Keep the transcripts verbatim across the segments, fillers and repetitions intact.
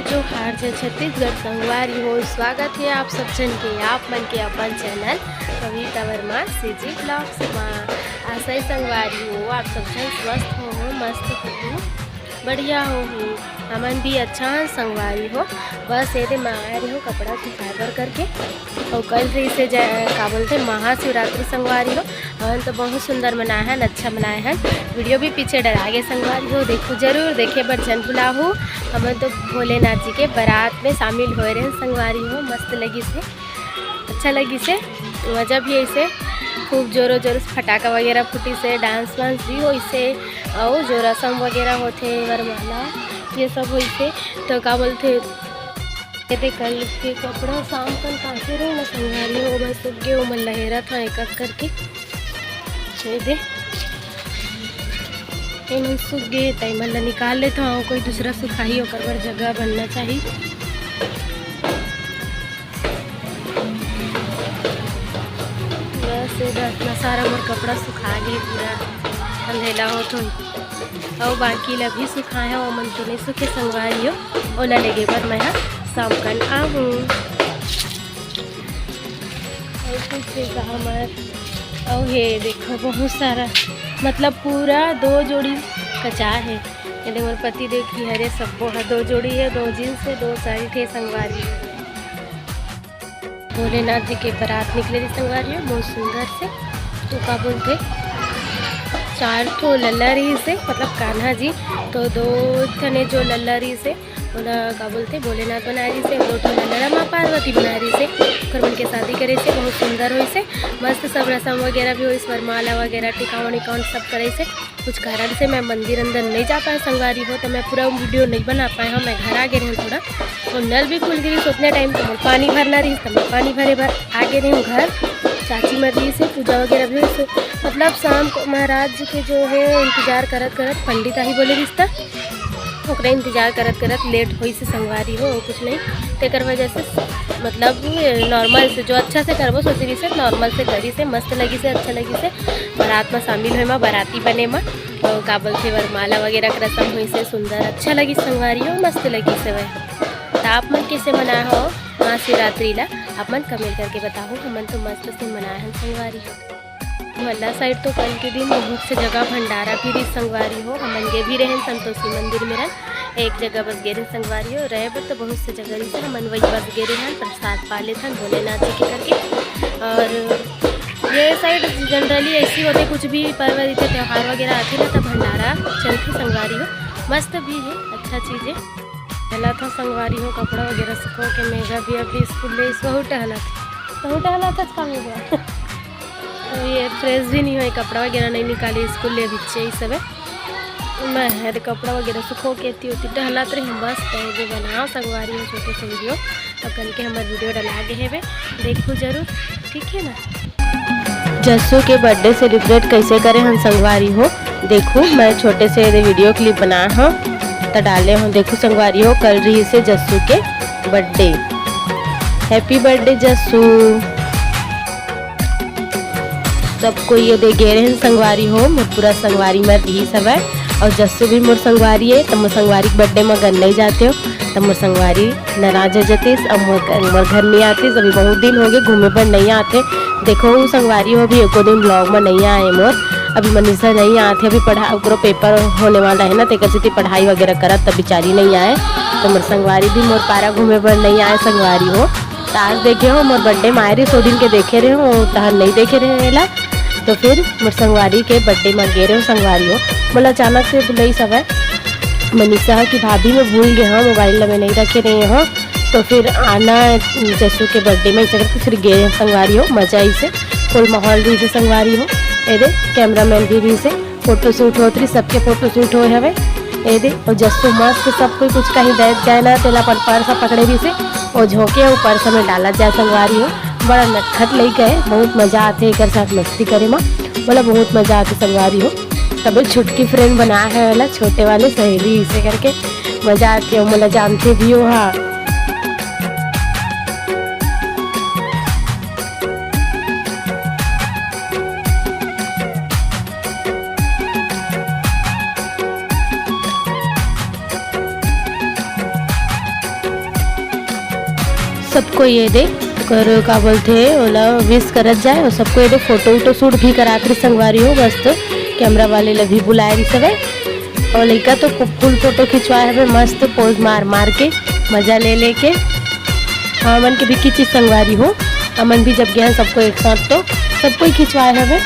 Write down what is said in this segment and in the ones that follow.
जोहार जय छत्तीसगढ़ संगवारी हो, स्वागत हे आप सब झन के, आप मन के अपन चैनल कविता वर्मा सीजी ब्लॉग्स मा। आशा हे संगवारी हो, आप सब झन स्वस्थ हो, मस्त हो, बढ़िया हो। हमन भी अच्छा हन संगवारी हो। बस एदे मैं आए रहे हो कपड़ा सुखाए बर करके, अउ कल रहिसे जय, का बोलथे, महाशिवरात्रि संगवारी हो। हमन तो बहुत सुंदर मनाए हन, अच्छा मनाए हन। वीडियो भी पीछे डला गे संगवारी हो, देखो जरूर, देखे बर झन भुलाहू। हमन तो भोलेनाथ जी के बारात में शामिल होए रहे संगवारी हो, मस्त लगिस हे, अच्छा लगिस हे, मजा भी अइसे खूब जोरों जोरों से फटाका वगैरह फूटिस हे, डांस वांस भी होइस हे, अउ जो रसम वगैरह होथे वरमाला ये सब होइस हे। तो का बोलथे, ये दे कल के कपड़ा शाम कन काचे रहे ना संगवारी हो, बस सूख गे, ओमन लहेरत हंव एक एक करके। ये दे, एमन सूख गे, त एमन ला निकाल लेथंव, कोई दूसरा सुखाही, ओकर बर जगह बनना चाही। बस ये दे, इतना सारा मोर कपड़ा सुखा गे, पूरा अंधेला होत होही। अउ बाकी ला भी सुखाए हंव, ओमन तो नइ सूखे संगवारी हो, ओला लेगे बर मैं ह शाम कन आहूं। अउ कुछ हे का हमर, अउ हे देखो बहुत सारा, मतलब पूरा दो जोड़ी कचा हे। ये दे मोर पति देव के हरे, सब्बो ह दो जोड़ी हे, दो जींस हे, दो शर्ट हे संगवारी। भोलेनाथ जी के बारात निकले रहिस संगवारी हो, बहुत सुंदर से। तो का बोलथे, चार ठो लल्ला रहिस हे, मतलब कान्हा जी, तो दो ठने जो लल्ला रहिस हे, ओला का बोलथे, भोलेनाथ बनाए रहिस हे, दो ठो लल्ला ला माँ पार्वती बनाए रहिस हे। ओकर मन के शादी करे से बहुत सुंदर होइस हे, मस्त सब रसम वगैरह भी होइस, वरमाला वगैरह, टिकावन इकावन सब करे से। कुछ कारण से मैं मंदिर अंदर नहीं जा पाए संगवारी हो, तो मैं पूरा वीडियो नहीं बना पाए हंव। मैं घर आ गे रहेंव थोड़ा, तो नल भी खुल गे रहिस, उतने टाइम तो मोर पानी भरना रहिस, तो मैं पानी भरे बर आ गे रहेंव घर। चाची मर रहिस हे, पूजा वगैरह भी होइस हे, मतलब शाम को महाराज जी के जो है इंतजार करत करत पंडित आही बोले रहिस त ओकरा इंतजार करत करत लेट होइस हे संगवारी हो, अउ कुछ नहीं। तेकर वजह से मतलब नॉर्मल से जो अच्छा से करबो सोचे रहिस हे, नॉर्मल से करिस हे, मस्त लगिस हे, अच्छा लगिस हे। बारात म शामिल होए म, बाराती बने म, अउ का बोलथे, वरमाला वगैरह के रसम होइस हे, सुंदर अच्छा लगिस संगवारी हो, मस्त लगिस हवय। त आप मन कइसे मनाए हव महाशिवरात्रि ला, आप मन कमेंट करके बताहू। हमन तो मस्त से मनाए हन संगवारी हो। मोहल्ला साइड तो कल के दिन बहुत से जगह भंडारा भी रहिस संगवारी हो, हमन गे भी रहेन संतोषी मंदिर मेरन, एक जगह बस गे रहेन संगवारी हो, रहे बर तो बहुत से जगह रहिस, हमन वही बस गे रहेन, प्रसाद पा लेथन भोलेनाथ जी के करके। और ये साइड जनरली ऐसी होथे, कुछ भी पर्व रहिथे, त्योहार वगैरह आथे ना, त भंडारा चलथे संगवारी हो, मस्त भी हे, अच्छा चीज हे। टहलत हंव संगवारी हो, कपड़ा वगैरह सुखो के, मेघा भी अभी स्कूल ले, इसको टहलत, तो टहलत हस का मेघा? तो ये फ्रेश भी नहीं होए, कपड़ा वगैरह नहीं निकाली, स्कूल ले बिच्चे ही सबे। मैं हर कपड़ा वगैरह सुखो के एती ओती टहलत रहे, बस कहे जे बनाओ संगवारी हो छोटे से वीडियो। और कल के हमार वीडियो डला गे हेबे, देखू जरूर, ठीक है ना। जस्सू के बर्थडे सेलिब्रेट कैसे करे हन संगवारी हो, देखू मैं छोटे से एदे वीडियो क्लिप बनाए हंव त डाले हंव। देखू संगवारी हो, कल रहिस हे जस्सू के बर्थडे। Happy birthday Jassu. सब कोई एदे गे रहेन संगवारी हो, मोर पूरा संगवारी मन रहिस हवय, अउ जस्सू भी मोर संगवारी हे, त मोर संगवारी के बर्थडे म गन नइ जातेंव, त मोर संगवारी नाराज हो जतिस, अब मोर, मोर घर नइ आतिस। अभी बहुत दिन होगे घूमे बर नइ आथे। देखो, उ संगवारी हो भी एको दिन ब्लॉग म नइ आए मोर, अभी मनीषा नइ आथे, अभी पढ़ा, ओकरो पेपर होने वाला हे ना, तेकर सेती पढ़ाई वगैरह करत त बिचारी नइ आए, त मोर संगवारी भी मोर पारा घूमे बर नइ आए संगवारी हो। त आज देखे हो मोर बर्थडे म आए रहिस, ओ दिन के देखे रहे हो, तहन नइ देखे रहे एला। तो फिर मोर संगवारी के बर्थडे म गे रहे हो संगवारी हो, मोला अचानक से बुलाइस हवय मनीषा ह कि भाभी मैं भूल गे हंव, मोबाइल ला मैं नइ रखे रहे हंव। तो फिर आना जस्सू के बर्थडे म, इसे करके फिर गे रहे हो संगवारी हो, मजा आइसे, फुल माहौल रहिसे संगवारी हो। एदे कैमरामैन भी रहिसे, फोटो शूट होत रहिस, सबके फोटो शूट होए हवे। एदे, अउ जस्सू मस्त सब कोई कुछ कहीं बैठ जाए ना, तेला अपन पर्स पकड़े रहिसे, ओ झोंके अउ पर्स में डालत जाए संगवारी हो। बड़ा नटखट लइका हे, बहुत मजा आथे एकर साथ मस्ती करे म, मोला बहुत मजा आथे संगवारी हो। तबे छुटकी फ्रेंड बनाए हे वाला छोटे वाले सहेली, इसे करके मजा आथे, अउ मोला जानथे भी ओ हा। सबको ये दे, ओकर का बोलथे, ओला विश करत जाए। और सबको ये दे, फोटो वोटो शूट भी करात रही संगवारी हो, मस्त कैमरा वाले ला भी बुलाए रही सबै। और लइका तो फुल फोटो खिंचवाए हवे, मस्त पोज मार मार के, मजा ले लेके। हमन के भी खींची संगवारी हो, हमन भी जब गए सबको एक साथ तो सबको ही खिंचवाए हवे।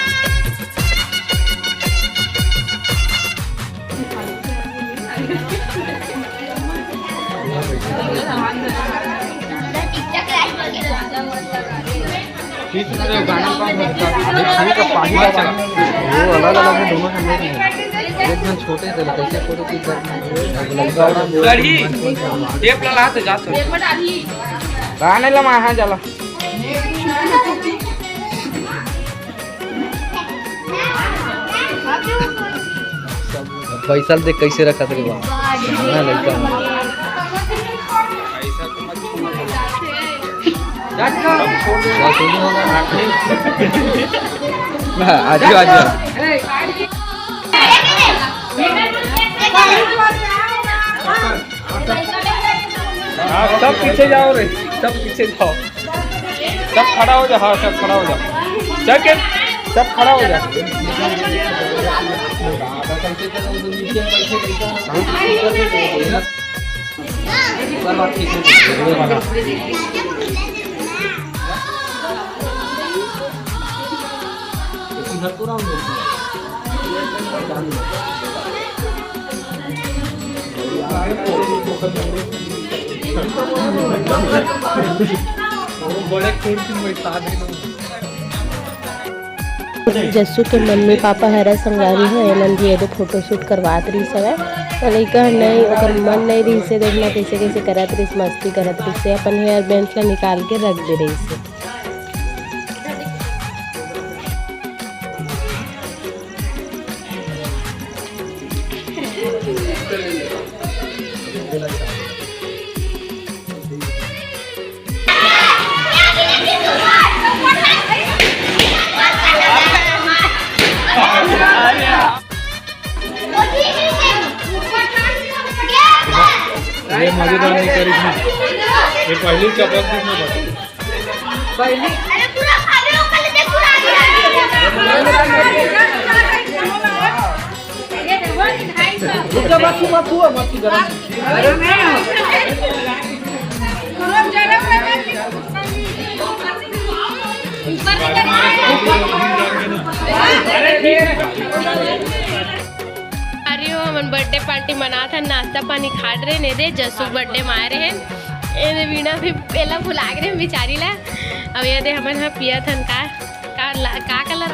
वो अलग अलग में दोनों के मेल नहीं है। एक जन छोटे थे, कैसे फोटो की दर्द नहीं है। कढ़ी, टेप ला, ला तो जा तो। कहाँ नहीं लमा, हाँ, जाला। पैसा देख कैसे रखा थे बा। ना लड़का। ना, आजू, आजू। हाँ, सब पीछे जाओ रे, सब पीछे जाओ। सब खड़ा हो जा, हाँ, सब खड़ा हो जा। चल के, सब खड़ा हो जा। जस्सू के मम्मी पापा हरा संगवारी हो, एमन भी एदे फोटो शूट करवात रहिस हवय। त लइका ह नहीं, ओकर मन नहीं रहिस हे देखना, कैसे कैसे करत रहिस, मस्ती करत रहिस हे, अपन हेयर बैंड ला निकाल के रख दे रहिस हे। ये मजेदार नहीं करी थी। ये पहली चपक थी, मैं बता। पहली। अरे पूरा खा ले, ओकर ले पूरा। रुक जा, मत छू, मत छू, मत छू, गरम। अरे, वो हमन बर्थडे पार्टी मनात हन, नाश्ता पानी खात रहे ने दे, जसु बर्थडे में आए रहे। ए दे, वीणा भी पहला भुला गए रहे बेचारी ला। अब ये दे, हमन ह पियत हन का, का ला-, का कलर?